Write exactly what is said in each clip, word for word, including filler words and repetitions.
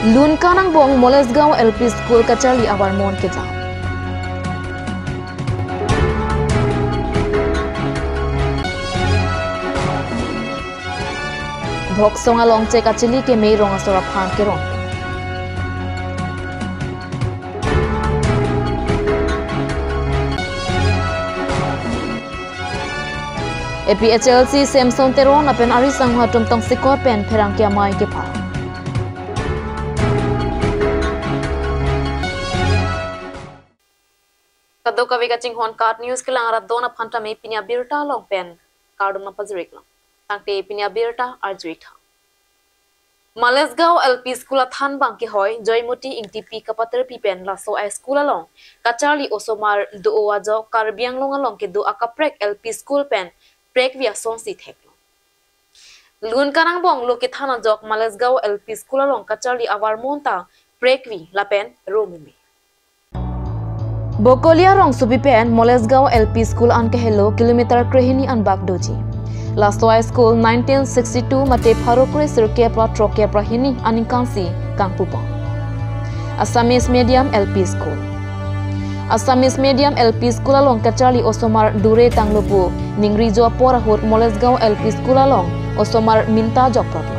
Lun kanangbong Molesgaon L P School kacharli avarmon kejam. Bhoksong along chek achili keme rong asor aphan kerong. A P H L C Samson Teron lapen ari sangho atum tongsekot pen pherangke amei kepha. Kadokave kachinghon KAT News kelang arat don aphan tame pini abirta along pen kardom nangpajirlo. Tangte pini abirta arju-ik tha. Molesgaon L P School athanbang kehoi Joymoti Ingtipi kapaterpi pen laso a-school along kacharli osomar do-o ajok Karbi Anglong along kedo akaprek L P school pen prekvi asonsi theklo. Lun kanangbong lo kethan ajok Molesgaon L P School along kacharli avarmon ta prekvi lapen romeme. Bokolia rongsopi pen Molesgaon L P School an kehelo kilometer krehini anbak doji. Laso a-school nineteen sixty-two mate pharo kre sirkep ra throkkep ra hini aningkansi kangpupon. Assamese Medium L P School. Assamese Medium L P School along kacharli osomar dure tanglo pu ningri jo apor ahut Molesgaon L P School along osomar minta jokprotlo.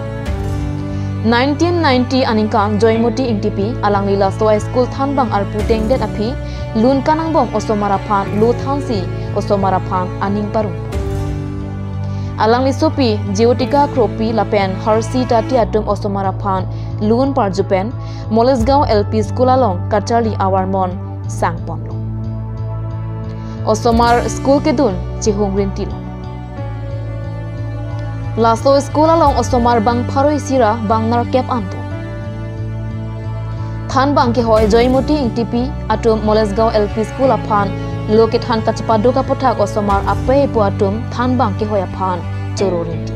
Nineteen ninety aningkan Joymoti Ingtipi alangli laso a-school thanbang arpu tengdet aphi lun kanangbong osomar aphan lo thansi osomar aphan aning parum. Alangli sopi Jyotika Kropi lapen Harsi Tati atum osomar aphan lun parju pen Molesgaon L P School along kacharli avarmon sangponlo. Osomar school kedun chehung rintilo. Laso school along osomar bang pharo isi ra bang nerkep anto. Thanbang kehoi Joymoti Ingtipi atum Molesgaon L P School aphan lo kethan kachepaduk aputhak osomar apei pu atum thanbang kehoi aphan choro rinti.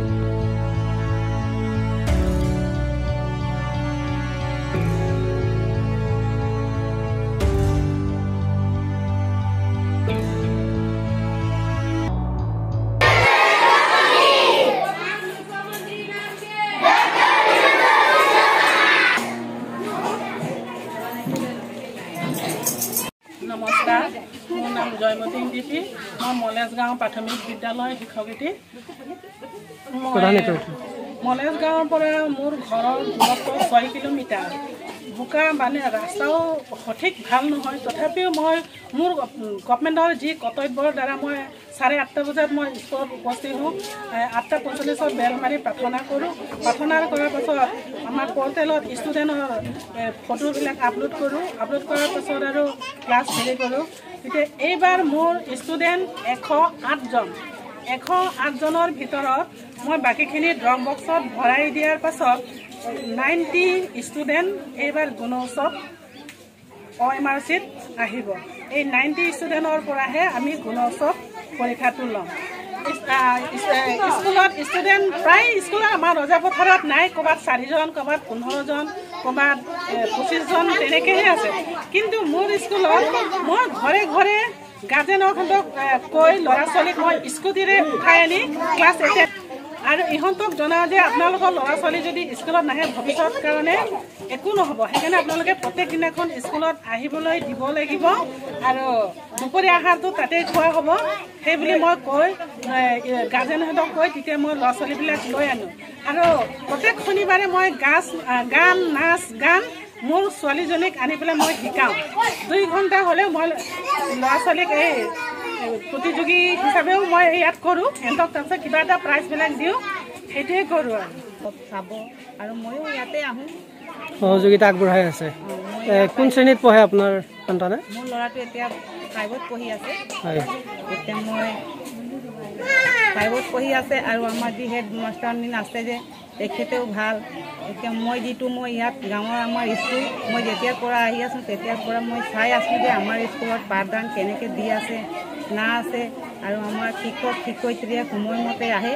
নমস্কাৰ, মোৰ নাম জয়মতী ইংতিতি। মই মলেজগাঁও প্ৰাথমিক বিদ্যালয়ৰ শিক্ষয়িত্ৰী। মই প্ৰধান শিক্ষয়িত্ৰী। মলেজগাঁৱৰ পৰা মোৰ ঘৰৰ দূৰত্ব ছয় কিলোমিটাৰ। বোকা মানে ৰাস্তাও সঠিক ভাল নহয়, তথাপিও মই মোৰ গভৰ্ণমেণ্টৰ যি কৰ্তব্যৰ দ্বাৰা মই চাৰে আঠটা বজাত মই স্কুলত উপস্থিত হওঁ। এ, আঠটা পঞ্চল্লিছত বেল মাৰি প্ৰাৰ্থনা কৰোঁ। প্ৰাৰ্থনা কৰাৰ পাছত আমাৰ পৰ্টেলত ষ্টুডেণ্টৰ, এ, ফটোবিলাক আপলোড কৰোঁ। আপলোড কৰাৰ পাছত আৰু ক্লাছ হেৰি কৰোঁ। গতিকে এইবাৰ মোৰ ষ্টুডেণ্ট এশ আঠজন। এশ আঠজনৰ ভিতৰত মই বাকীখিনি ড্ৰপ বক্সত ভৰাই দিয়াৰ পাছত নাইণ্টি ষ্টুডেণ্ট এইবাৰ গুণোৎসৱ অ এম আৰ চিত আহিব। এই নাইণ্টি ষ্টুডেণ্টৰ পৰাহে আমি গুণোৎসৱ পৰীক্ষাটো ল'ম। ইস-, আ, ইস-, এ, স্কুলত ষ্টুডেণ্ট প্ৰায় স্কুলত আমাৰ ৰজাপথাৰত নাই, ক'ৰবাত চাৰিজন, ক'ৰবাত পোন্ধৰজন, ক'ৰবাত, এ, পঁচিছজন তেনেকৈহে আছে। কিন্তু মোৰ স্কুলত মই ঘৰে ঘৰে গাৰ্জেনক কৈ ল'ৰা ছোৱালীক মই স্কুটিৰে উঠাই আনি ক্লাছ এইটত আৰু ইহঁতক জনাওঁ যে আপোনালোকৰ ল'ৰা ছোৱালী যদি স্কুলত নাহে ভৱিষ্যত কাৰণে একো নহ'ব। সেইকাৰণে আপোনালোকে প্ৰত্যেক দিনাখন স্কুলত আহিবলৈ দিব লাগিব আৰু দুপৰীয়া আহাৰটো তাতেই খোৱা হ'ব। সেই বুলি মই কৈ, এ, গাৰ্জেনহঁতক কৈ তেতিয়া মই ল'ৰা ছোৱালীবিলাক লৈ আনো। আৰু প্ৰত্যেক শনিবাৰে মই গাছ, আ, গান, নাচ, গান মোৰ ছোৱালীজনীক আনি পেলাই মই শিকাওঁ। দুই ঘণ্টা হ'লেও মই ল'ৰা ছোৱালীক এই, এই প্ৰতিযোগী হিচাপেও মই ইয়াত কৰোঁ। সিহঁতক তাৰপিছত কিবা এটা প্ৰাইজবিলাক দিওঁ, সেইটোৱে কৰোঁ আৰু। চাব আৰু ময়ো ইয়াতে আহোঁ। সহযোগিতা আগবঢ়াই আছে। অ, মই এ, ইয়াত কোন শ্ৰেণীত পঢ়ে আপোনাৰ সন্তানে? মোৰ ল'ৰাটো এতিয়া ফাইভত পঢ়ি আছে। হয়। এতিয়া মই ফাইভত পঢ়ি আছে আৰু আমাৰ যি হেড মাষ্টাৰনী আছে যে তেখেতেও ভাল। এতিয়া মই যিটো মই ইয়াত গাঁৱৰ আমাৰ স্কুল, মই যেতিয়াৰ পৰা আহি আছোঁ তেতিয়াৰ পৰা মই চাই আছোঁ যে আমাৰ স্কুলত পাঠদান কেনেকৈ দি আছে, না আছে আৰু আমাৰ শিক্ষক শিক্ষয়িত্ৰীয়ে সময়মতে আহে,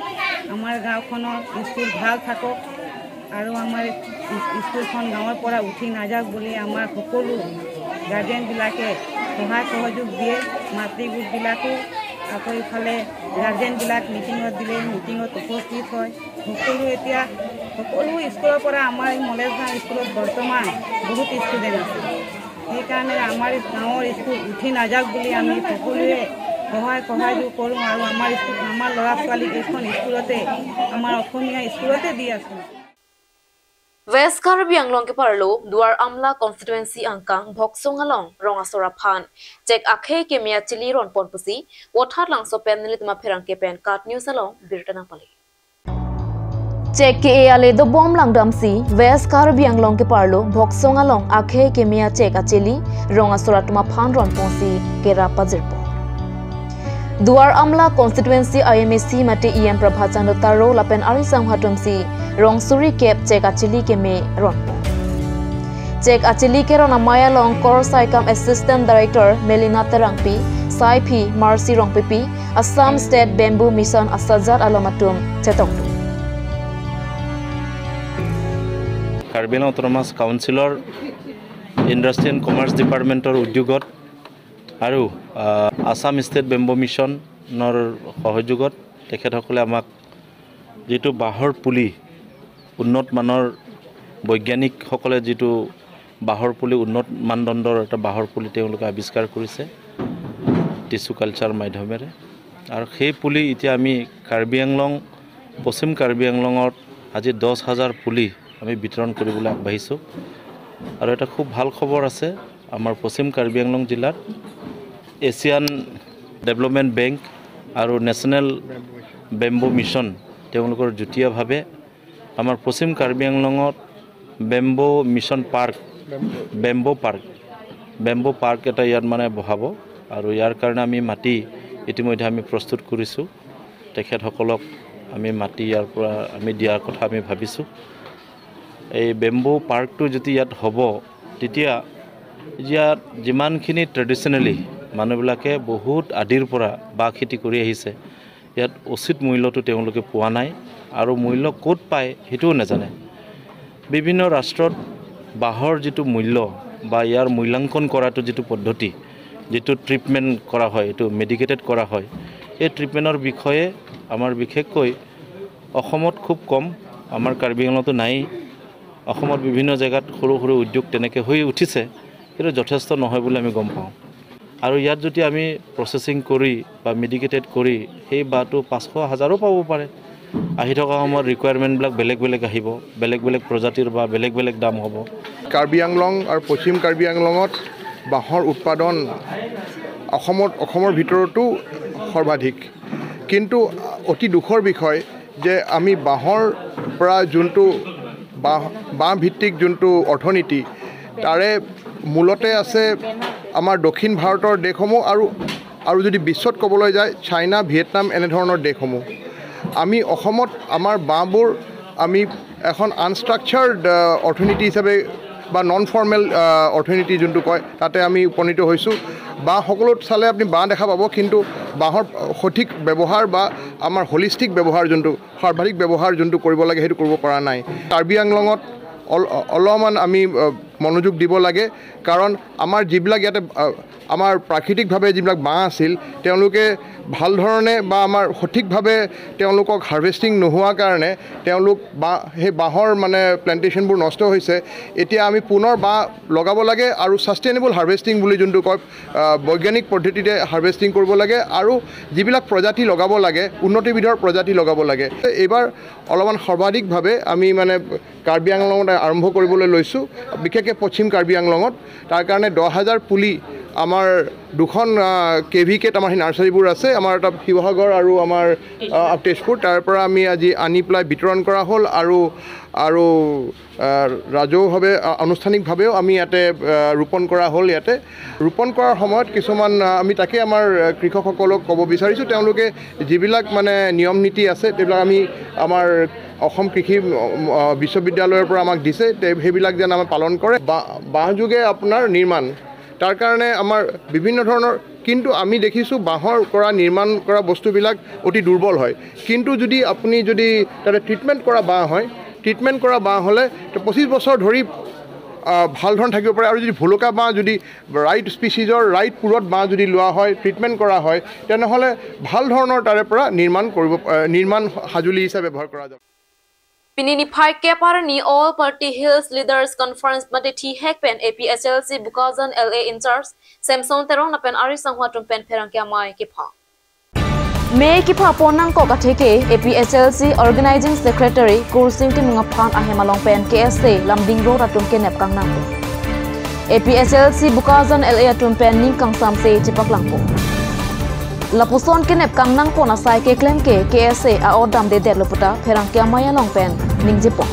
আমাৰ গাঁওখনৰ স্কুল ভাল থাকক। আৰু আমাৰ ইছ-, স্কুলখন গাঁৱৰ পৰা উঠি নাযাওক বুলি আমাৰ সকলো গাৰ্জেনবিলাকে সহায় সহযোগ দিয়ে, মাতৃ গোটবিলাকো আকৌ ইফালে গাৰ্জেনবিলাক মিটিঙত দিলে, মিটিঙত উপস্থিত হয়। সকলো এতিয়া সকলো স্কুলৰ পৰা আমাৰ এই মলেজগাঁও স্কুলত বৰ্তমান বহুত ষ্টুডেণ্ট আছে। সেইকাৰণে আমাৰ গাঁৱৰ স্কুল উঠি নাযাওক বুলি আমি সকলোৱে সহায় সহযোগ কৰোঁ আৰু আমাৰ স্কুল, আমাৰ ল'ৰা ছোৱালীক এইখন স্কুলতে, আমাৰ অসমীয়া স্কুলতে দি আছোঁ। West Karbi Anglong keparlo Duar Amla constituency angkang Bhoksong along rong asor aphan chek akhei keme achili ronpon pusi Vothatlangso pen nelitum apherangke pen KAT News along birta nangpale. Chek ke-e ale dobom langdamsi West Karbi Anglong keparlo Bhoksong along akhei keme achek achili rong asor atum aphan ronponsi kerap pajirpo. Duar Amla constituency I M A C mate E M Prabhat Chandra Taro lapen arisang hatumsi rong suri kep chek achili keme ronpo. Chek achili keron amei along KORSAI kam Assistant Director Melina Terangpi, saiphi Mercy Rongpipi, Assam State Bamboo Mission asajat alom atum chetongdun. Karbi Anglong Autonomous Councilor Industry and Commerce Departmentor উদ্যোগত আৰু, আহ, Assam state bamboo মিছনৰ সহযোগত তেখেতসকলে আমাক যিটো বাঁহৰ পুলি, উন্নত মানৰ বৈজ্ঞানিকসকলে যিটো বাঁহৰ পুলি, উন্নত মানদণ্ডৰ এটা বাঁহৰ পুলি তেওঁলোকে আৱিষ্কাৰ কৰিছে টিচু কালচাৰ মাধ্যমেৰে। আৰু সেই পুলি এতিয়া আমি কাৰ্বি আংলং, পশ্চিম কাৰ্বি আংলঙত আজি দহ হাজাৰ পুলি আমি বিতৰণ কৰিবলৈ আগবাঢ়িছোঁ। আৰু এটা খুব ভাল খবৰ আছে, আমাৰ পশ্চিম কাৰ্বি আংলং জিলাত এছিয়ান ডেভেলপমেণ্ট বেংক আৰু নেশ্যনেল বেম্বো মিছন তেওঁলোকৰ যুটীয়াভাৱে আমাৰ পশ্চিম কাৰ্বি আংলঙত bamboo mission park, bamboo park, bamboo park এটা ইয়াত মানে বহাব। আৰু ইয়াৰ কাৰণে আমি মাটি ইতিমধ্যে আমি প্ৰস্তুত কৰিছোঁ। তেখেতসকলক আমি মাটি ইয়াৰ পৰা আমি দিয়াৰ কথা আমি ভাবিছোঁ। এই বেম্বো পাৰ্কটো যদি ইয়াত হ'ব, তেতিয়া ইয়াত যিমানখিনি ট্ৰেডিশ্যনেলি মানুহবিলাকে বহুত আদিৰ পৰা বাঁহ খেতি কৰি আহিছে, ইয়াত উচিত মূল্যটো তেওঁলোকে পোৱা নাই আৰু মূল্য ক'ত পায় সেইটোও নাজানে। বিভিন্ন ৰাষ্ট্ৰত বাঁহৰ যিটো মূল্য বা ইয়াৰ মূল্যাংকন কৰাটো যিটো পদ্ধতি, যিটো ট্ৰিটমেণ্ট কৰা হয়, এইটো মেডিকেটেড কৰা হয়, এই ট্ৰিটমেণ্টৰ বিষয়ে আমাৰ বিশেষকৈ অসমত খুব কম, আমাৰ কাৰ্বি আংলঙতো নাই। অসমত বিভিন্ন জেগাত সৰু সৰু উদ্যোগ তেনেকৈ হৈ উঠিছে, কিন্তু যথেষ্ট নহয় বুলি আমি গম পাওঁ। আৰু ইয়াত যদি আমি প্ৰচেছিং কৰি বা মেডিকেটেড কৰি সেই বাঁহটো পাঁচশ, হাজাৰো পাব পাৰে। আহি থকা সময়ত ৰিকুৱাৰমেণ্টবিলাক বেলেগ বেলেগ আহিব, বেলেগ বেলেগ প্ৰজাতিৰ বাঁহ বেলেগ বেলেগ দাম হ'ব। কাৰ্বি আংলং আৰু পশ্চিম কাৰ্বি আংলঙত বাঁহৰ উৎপাদন অসমত, অসমৰ ভিতৰতো সৰ্বাধিক। কিন্তু অতি দুখৰ বিষয় যে আমি বাঁহৰ পৰা যোনটো বাঁহ, বাঁহ ভিত্তিক যোনটো অৰ্থনীতি, তাৰে মূলতে আছে আমাৰ দক্ষিণ ভাৰতৰ দেশসমূহ আৰু, আৰু যদি বিশ্বত ক'বলৈ যায়, চাইনা, ভিয়েটনাম, এনেধৰণৰ দেশসমূহ। আমি অসমত আমাৰ বাঁহবোৰ আমি এখন আনষ্ট্ৰাকচাৰ্ড, আহ, অৰ্থনীতি হিচাপে বা নন ফৰ্মেল, আহ, অৰ্থনীতি যোনটো কয়, তাতে আমি উপনীত হৈছোঁ। বাঁহ সকলোত চালে আপুনি বাঁহ দেখা পাব, কিন্তু বাঁহৰ সঠিক ব্যৱহাৰ বা আমাৰ হলিষ্টিক ব্যৱহাৰ যোনটো, সৰ্বাধিক ব্যৱহাৰ যোনটো কৰিব লাগে, সেইটো কৰিব পৰা নাই। কাৰ্বি আংলঙত অল-, অলপমান আমি, আহ, মনোযোগ দিব লাগে, কাৰণ আমাৰ যিবিলাক ইয়াতে, আহ, আমাৰ প্ৰাকৃতিকভাৱে যিবিলাক বাঁহ আছিল, তেওঁলোকে ভাল ধৰণে বা আমাৰ সঠিকভাৱে তেওঁলোকক হাৰ্ভেষ্টিং নোহোৱা কাৰণে তেওঁলোক বাঁহ, সেই বাঁহৰ মানে প্লেণ্টেশ্যনবোৰ নষ্ট হৈছে। এতিয়া আমি পুনৰ বাঁহ লগাব লাগে আৰু ছাষ্টেইনেবল হাৰ্ভেষ্টিং বুলি যোনটো কয়, আহ, বৈজ্ঞানিক পদ্ধতিৰে হাৰ্ভেষ্টিং কৰিব লাগে আৰু যিবিলাক প্ৰজাতি লগাব লাগে, উন্নতিবিধৰ প্ৰজাতি লগাব লাগে। এইবাৰ অলপমান সৰ্বাধিকভাৱে আমি মানে কাৰ্বি আংলঙত আৰম্ভ কৰিবলৈ লৈছোঁ, বিশেষকৈ পশ্চিম কাৰ্বি আংলঙত। তাৰ কাৰণে দহ হাজাৰ পুলি আমাৰ দুখন, আহ, কে ভি কেত আমাৰ সেই নাৰ্চাৰীবোৰ আছে, আমাৰ এটা শিৱসাগৰ আৰু আমাৰ, আহ, তেজপুৰ, তাৰ পৰা আমি আজি আনি পেলাই বিতৰণ কৰা হ'ল আৰু, আৰু, আহ, ৰাজহুৱাভাৱে, আহ, আনুষ্ঠানিকভাৱেও আমি ইয়াতে, আহ, ৰোপণ কৰা হ'ল। ইয়াতে ৰোপণ কৰাৰ সময়ত কিছুমান, আহ, আমি তাকে আমাৰ, আহ, কৃষকসকলক ক'ব বিচাৰিছোঁ, তেওঁলোকে যিবিলাক মানে নিয়ম নীতি আছে, সেইবিলাক আমি আমাৰ অসম কৃষি, আহ, বিশ্ববিদ্যালয়ৰ পৰা আমাক দিছে, তে-, সেইবিলাক যেন আমাৰ পালন কৰে। বা-, বাঁহ যোগে আপোনাৰ নিৰ্মাণ, তাৰ কাৰণে আমাৰ বিভিন্ন ধৰণৰ, কিন্তু আমি দেখিছোঁ বাঁহৰ পৰা নিৰ্মাণ কৰা বস্তুবিলাক অতি দুৰ্বল হয়। কিন্তু যদি আপুনি যদি তাতে ট্ৰিটমেণ্ট কৰা বাঁহ হয়, ট্ৰিটমেণ্ট কৰা বাঁহ হ'লে তে পঁচিছ বছৰ ধৰি আহ, ভাল ধৰণ থাকিব পাৰে। আৰু যদি ভুলুকা বাঁহ যদি ৰাইট স্পিচিজৰ, ৰাইট পুলত বাঁহ যদি লোৱা হয়, ট্ৰিটমেণ্ট কৰা হয়, তেনেহ'লে ভাল ধৰণৰ তাৰে পৰা নিৰ্মাণ কৰিব, আহ, নিৰ্মাণ সঁজুলি হিচাপে ব্যৱহাৰ কৰা যাব। Pini niphai kep arni All Party Hills Leaders Conference mate thihek pen A P H L C Bokajan L A in charge Samson Terong lapen ari sangho atum pen pherangke amei kepha. Mei kepha pon nangkok atheke A P H L C Organizing Secretary Kursing Timung aphan ahem along pen K S A Lumding Road atum kenep kangnangpo. A P H L C Bokajan L A atum pen ning kangsamse chepaklangpo. Lapuson kenep kangnangpo asai keklem ke K S A a-ot damdedetlo puta pherangke amei along pen ningjepo.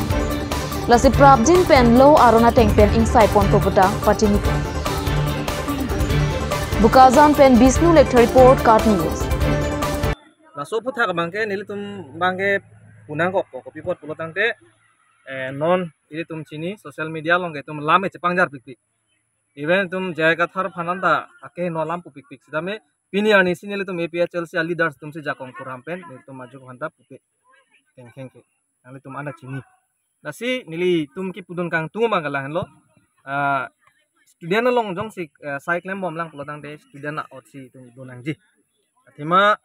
Lasi prapjin pen lo aron ateng pen ingsai ponpo puta pachinipo. Bokajan pen Bishnu Lekthar report, KAT News. Laso aphuthak abangke nelitum abangke pu nangkokpo, kopi apot pulo tangte, eh, non ilitum chini social media along ke itum lam e chepangjar pikpik. Even itum J I Kathar aphan anta akeheno lam pu pikpik. Sitame pini arni si nelitum A P H L C a-leaders atum si jakong thur ham pen nelitum ajuk aphanta pupe kengkeng ke. Nanglitum anta chini. Lasi nelitum kipudun kangtung abang ke lahenlo. Ah, student along jongsi, eh, sai klembomlang pulo tangte student a-ot si itum do nangji. Athema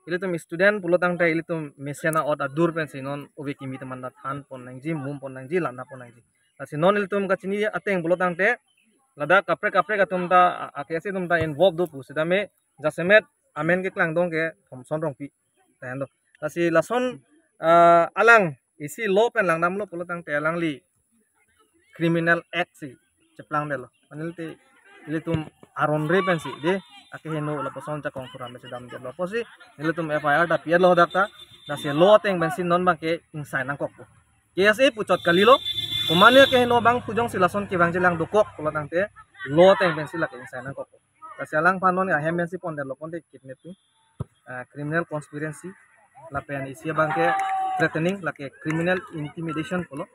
ilitum student pulo tangte ilitum mesen a-ot adur pensi non ove kimi teman ta than pon nangji, mum pon nangji, lana pon nangji. Lasi non ilitum kachini ateng pulo tangte ladak kaprek kaprek atum ta, a, a-K S A atum ta involve do pu sitame jasemet amen keklang dong ke Thomson Rongpi. Lahenlo. Lasi lason, ah, alang isi law pen langdamlo pulo tangte alangli criminal act si cheplangdetlo. Mane te ilitum aron re pensi de akeheno lapuson jakong thur ham si damdetlo. Apotsi ilitum F I R ta pi-etlo dak ta. Lasi law ateng pensi non abangke ingsai nangkokpo. K S A puchot kalilo. Komane akeheno abang pu jongsi lason kevangjilang dokok pulo tangte law ateng pensi lake ingsai nangkokpo. Lasi alangphan non ahem pensi pondetlo, ponte kidnapping, ah, criminal conspiracy, lapen isi abangke threatening, lake criminal intimidation pulo,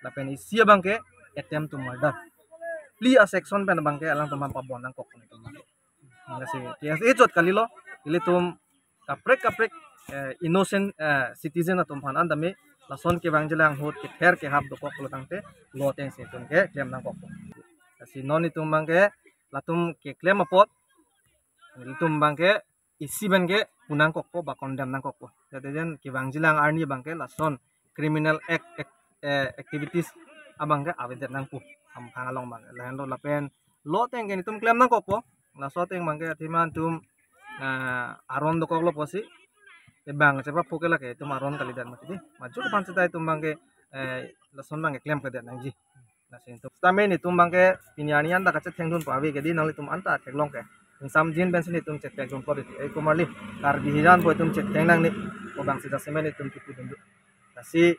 lapen isi abangke attempt to murder. Phli a-section pen abangke alangtum aphan pabon nangkok. Lasi K S A chot kalilo, ilitum kaprek kaprek, eh, innocent, eh, citizen atum aphan anta me lason kevangjilang ahut kether kehap dokok pulo tangte law ateng si itum keklem nangkokpo. Lasi non itum abangke latum keklem apot ilitum abangke isi abangke pu nangkokpo ba condemn nangkokpo. Jate jen kevangjilang arni abangke lason criminal act, act, eh, activities abangke avedet nangpo. Amphang along abangke. Lahenlo lapen law ateng ke itum klem nangkokpo. Laso ateng abangke athema itum, eh, aron dokoklo pusi. Te bang chepa phuke lake itum aron kalidet mati. Maju ke pan seta itum abangke, eh, lason abangke klem kedet nangji. Lasi itum sitame nelitum abangke pini arni anta kachethengdunpo ave ke di, nanglitum anta theklong ke. Ingsamjin pensi nelitum chethekdunpo di. Ei komarli Karbi hijan pu itum chetheng nangne. Ko bang seta semen itum kipudun do. Lasi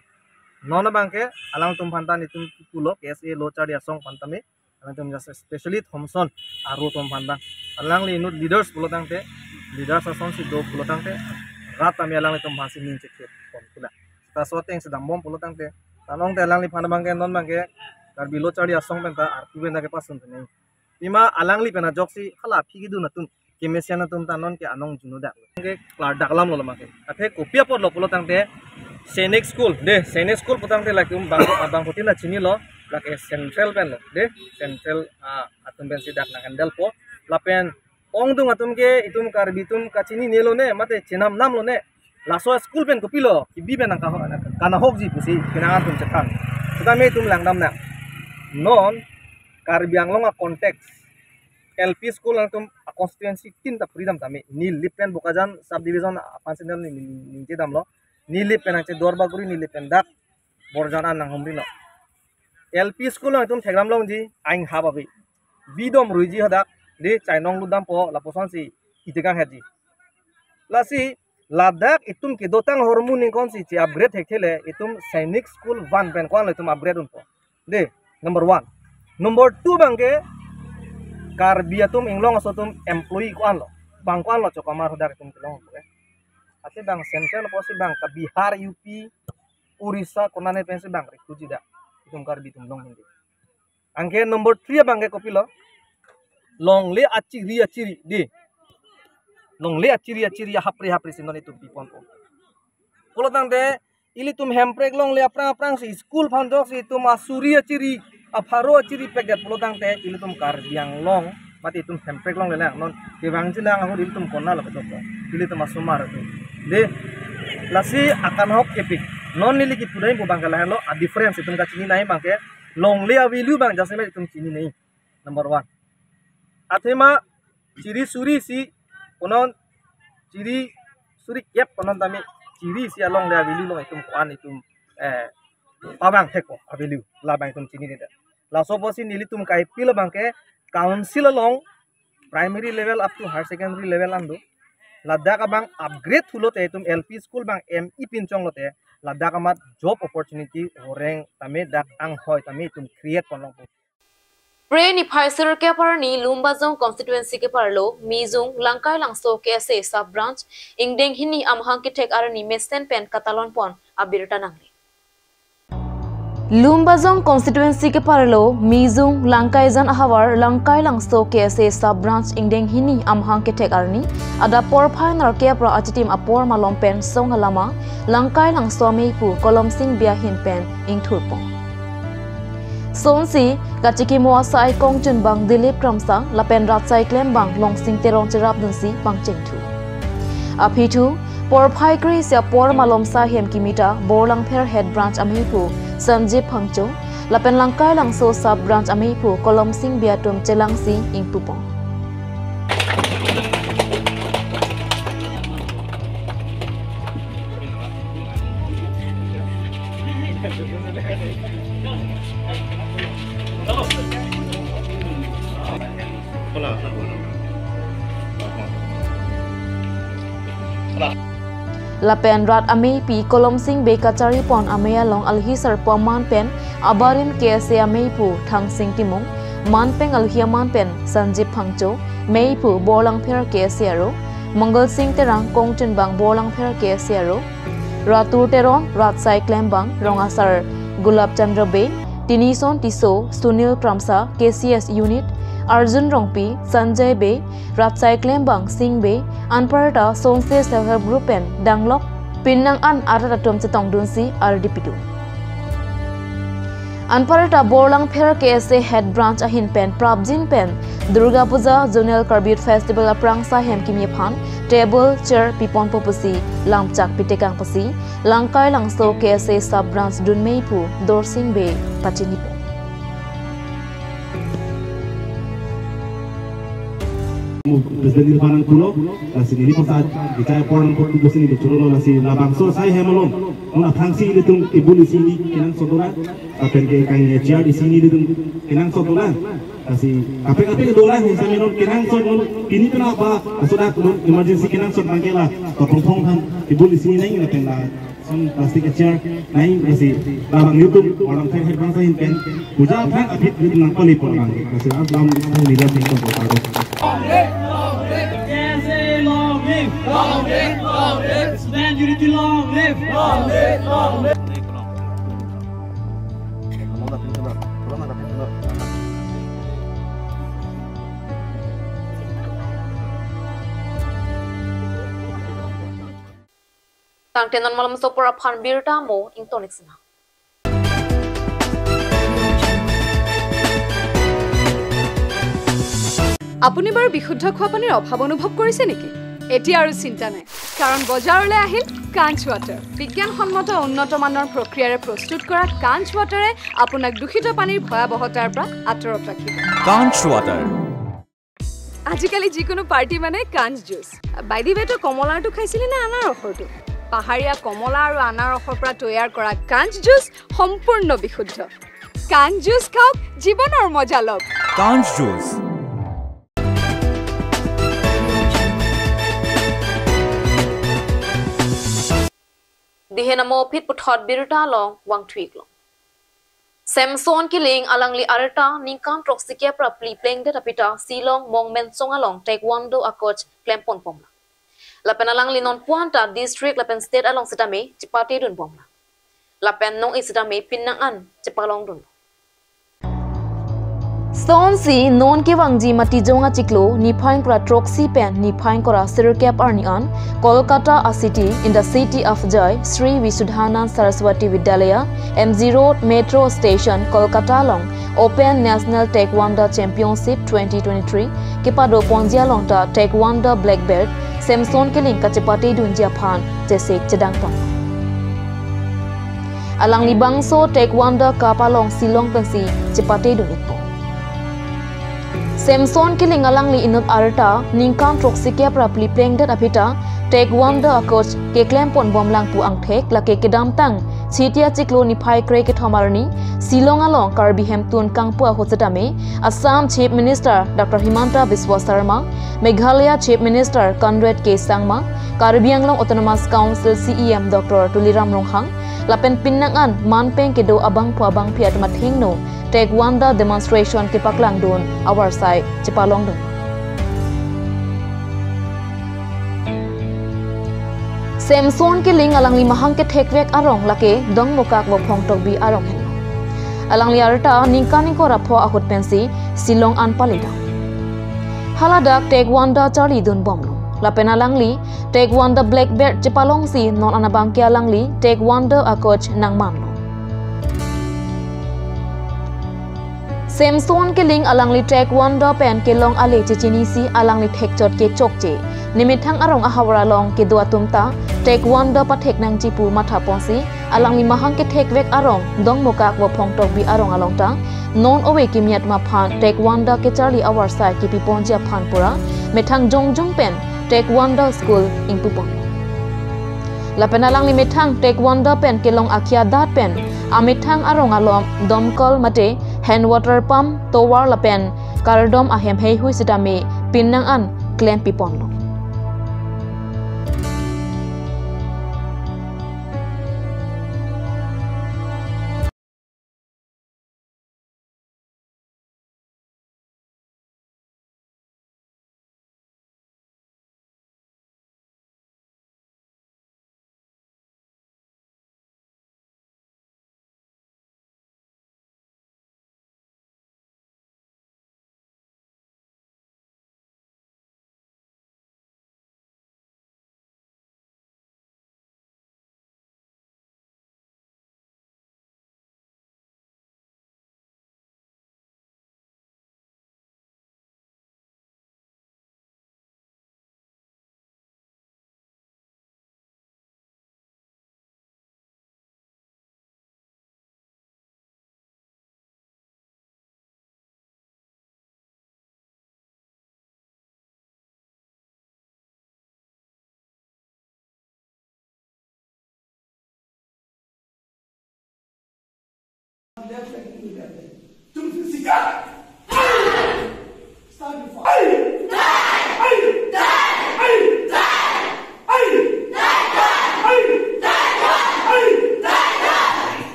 non abangke alangtum aphanta nelitum kipulo K S A lo charli asong aphanta me. Alangtum just especially Thomson aro atum aphanta. Alangli inut leaders pulo tangte, leaders asonsi do pulo tangte, rat tame alanglitum aphansi ning chekhe pon pula. Laso ateng si dambom pulo tangte, ta nonte alangliphan abangke non abangke Karbi lo charli asong pen ta arpu pen ta kepasun pen nang. Pima alangli pen ajoksi hala aphi kedun atum, kemesen atum ta non ke anong juno dak. Ke klardak alamlo abangke. Athe kopi apotlo pulo tangte Sainik School, de, Sainik School pu tangte lake um bang, bangphutin ta chinilo, lake central penlo, de, central, ah, atum pensi dak nang-handlepo, lapen ongdung atum ke itum Karbi atum kachinine lone, mate chinam namlone. Laso school pen kopilo, kibi pen nang ka-, kanahokji pusi, pinang atum chethan. Sitame itum langdam nang. Non Karbi Anglong a-context, L P school atum a-constituency tin ta freedom tame. Nilip pen Bokajan subdivision aphansi neli ning, ning, ningjedamlo. Nilip pen angche Duarbagori, nilip pen dak Borjan an nanghumrilo. L P school along itum theklong longji, aing hap ave. Bidom ruiji hadak, de chainong ludampo, lapusansi itekang hetji. Lasi, ladak itum kedotang ahormu ningkonsi che-upgrade thekthele, itum Sainik School one pen ko-anlo itum upgrade unpo. De, number one. Number two abangke, Karbi atum inglong aso atum employee ko-anlo. Bang ko-anlo chokamar hadak itum kelong, eh. Athe bang central pusi bang ka Bihar, U P, Orissa, konane pensi bang recruit ji dak. Itum Karbi atum long hindi. Anke number three abangke kopilo. Longle achiri achiri, de. Longle achiri achiri, hapri hapri si non itum piponpo. Pulo tangte ilitum Hemprek longle aphrang aphrangsi school aphan ajoksi itum asuri achiri Apharo chiri pekdet pulo tangte ilitum Karbi Anglong mate itum Hemprek along lelang non kevang jilang ahut ilitum kona lo betok ilitum asomar atum. De lasi akanghok kepik non neli kipu dai pu abang ke lahenlo, a difference itum kachini nangji abang ke longle a-value abang jasemet itum chinine. Number one. Athema chiri suri isi konon, chiri suri kep konon tame chiri isi alongle a-value along itum ko-an itum eh pavang thekpo a-value labang itum chinine. Laso apotsi nelitum kaipil abang ke council along primary level up to higher secondary level an do. Ladak abang upgrade thulote itum L P school abang M E pinchonglote ladak amat job opportunity horeng tame dak anghoi tame itum create ponlongpo. Phre niphai sirkep arni Lumbajong constituency keparlo Mijung Langkailangso K S A sub branch ingdeng hini amahang kethek arni mesen pen katalon pon abirta nangle. Lumbajong constituency keparlo Mijung Langkaijan ahavar Langkailangso K S A sub branch ingdeng hini amahang kethek arni adap porphai nerkep ra achitim apor malom pen song alama Langkailangso ameipu Kolomsing Bey ahin pen ingthurpon. Sonsi kachikimo asai kongchunbang Dilip Kramsa lapen rat saiklembang Longsing Teron cherapdunsi pangchengthu. Aphi thu porphai kre-isi apor malom asai hem kimita Borlangpher head branch ameipu Sanjib Phangcho lapen Langkailangso sub branch ameipu Kolomsing Bey atum chelangsi ingpupon. Lapen rat ameipi Kolomsing Bey kacharipon amei along alhi sarpo aman pen abarim K S A ameipu Thangsing Timung, manpeng alhi aman pen Sanjib Phangcho, meipu Borlangpher K S A aro, Mangalsing Terang kongchunbang Borlangpher K S A aro, Ratur Teron, rat saiklembang, rong asar Gulab Chandra Bey, Tinison Tisso, Sunil Kramsa, K C S unit, Arjun Rongpi, Sanjay Bey, rat saiklembang Sing Bey, anparta Songse Self Help Group pen danglok pinnang an arat atum chetongdunsi ardi pidu. Anparta Borlangpher K S A head branch ahin pen prapjin pen Durga Puja Zonal Karbi Youth Festival aphrangsi hem kimi aphan table chair piponpo pusi lamchak pitekang pusi Langkailangso K S A sub branch dunmeipu Dorsing Bey pachinipo. President nirmanan pulo, lasi neli pasal, kechai apor nangkok tu dosen neli churolo lasi labangso asai hem along. Non aphrangsi ilitum table isi hini kenangsot dolang, lapen ke kang chair isi hini ilitum kenangsot dolang. Lasi kaprek kaprek dolang, sami non kenangsot non, pini kena apa, asodak non emergency kenangsot mangkela, kapong pong kan, table isi hini nang, lapen la, Son plastic chair nang, lasi labang ilitum Borlangpher head branch ahin pen puja aphan aphi ilitum nangpalipon abang. Lasi lam ilitum nila tingkong ko kado. Long live, long live. K S A long live. Long live, long live. Student unity long live. Long live, long live. Tangte non malomso apor aphan birta mo ingtonik sina. আপুনি বাৰু বিশুদ্ধ খোৱা পানীৰ অভাৱ অনুভৱ কৰিছে নেকি? এতিয়া আৰু চিন্তা নাই, কাৰণ বজাৰলৈ আহিল কাঞ্চ ৱাটাৰ। বিজ্ঞানসন্মত উন্নত মানৰ প্ৰক্ৰিয়াৰে প্ৰস্তুত কৰা কাঞ্চ ৱাটাৰে আপোনাক দূষিত পানীৰ ভয়াৱহতাৰ পৰা আঁতৰত ৰাখিব। কাঞ্চ ৱাটাৰ। আজিকালি যিকোনো পাৰ্টি মানে কাঞ্চ জুচ। বাই দি ৱে, তই কমলাৰটো খাইছিলি নে আনাৰসৰটো? পাহাৰীয়া কমলা আৰু আনাৰসৰ পৰা তৈয়াৰ কৰা কাঞ্চ জুচ সম্পূৰ্ণ বিশুদ্ধ। কাঞ্চ জুচ খাওক, জীৱনৰ মজা লওক। কাঞ্চ juice. Dihen amo phit puthot birta along vangthuiklong. Samson Killing alangli arta ningkan throksi kep ra phli plengdet aphi ta Shillong Mongmensong along Taekwondo a-coach klempon pomlang. Lapen alangli non puan ta district lapen state along sitame chepatedun pomlang. Lapen non-ik sitame pinnang an chepalongdun. Sonsi non kevangji Matijong achiklo niphai ingkoi ra throksi pen niphai ingkoi ra sirkep arni an Kolkata a city, in the city of joy, Sri Visudhanand Saraswati Vidyalaya, M G Road, Metro Station, Kolkata along Open National Taekwondo Championship twenty twenty-three kepado ponji along ta Taekwondo black belt Samson Killing kachepate dunji aphan chesik chedangpon. Alangli bangso Taekwondo Cup along Shillong pensi chepate dun-ikpo. Samson Killing alangli inut arta ningkan throksikep ra phli plengdet aphi ta Taekwondo a coach keklempon bomlang pu angthek, lake kedamtang Chiti achiklo niphai kre-kethom arni Shillong along Karbi hemtun kangpu ahut setame Assam Chief Minister Doctor Himanta Biswa Sarma, Meghalaya Chief Minister Conrad K Sangma, Karbi Anglong Autonomous Council C E M Doctor Tuliram Ronghang, lapen pinnang an manpeng kedo abangphu abangphi atum athengno Taekwondo demonstration kepaklangdun avarsai chepalongdun. Samson Killing alangli mahang kethekvek arong lake Dongmukak Vophong Tokbi arong henlo. Alangli arta ningkan ingkoi ra pho ahut pensi Shillong an paledam. Haladak Taekwondo charlidun bomlo. Lapen alangli Taekwondo black belt chepalongsi non an abangke alangli Taekwondo a coach nangmanlo. Samson Killing alangli Taekwondo pen kelong ale chechinisi alangli thekchot kechokche. Nemethang arong ahavar along kedo atum ta Taekwondo pathek nangji pu mathaponsi alangli mahang kethekvek arong Dongmukak Vophong Tokbi arong along ta non ove kimi atum aphan Taekwondo kecharli avarsai kepiponji aphan pura methang jongjong pen Taekwondo school ingpupon. Lapen alangli methang Taekwondo pen kelong akhei adat pen amethang arong alom domkol mate hand water pump tovar lapen kardom ahem heihui setame pinnang an klempiponlo.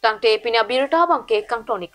Tangte pini abirta abangke kangtonik.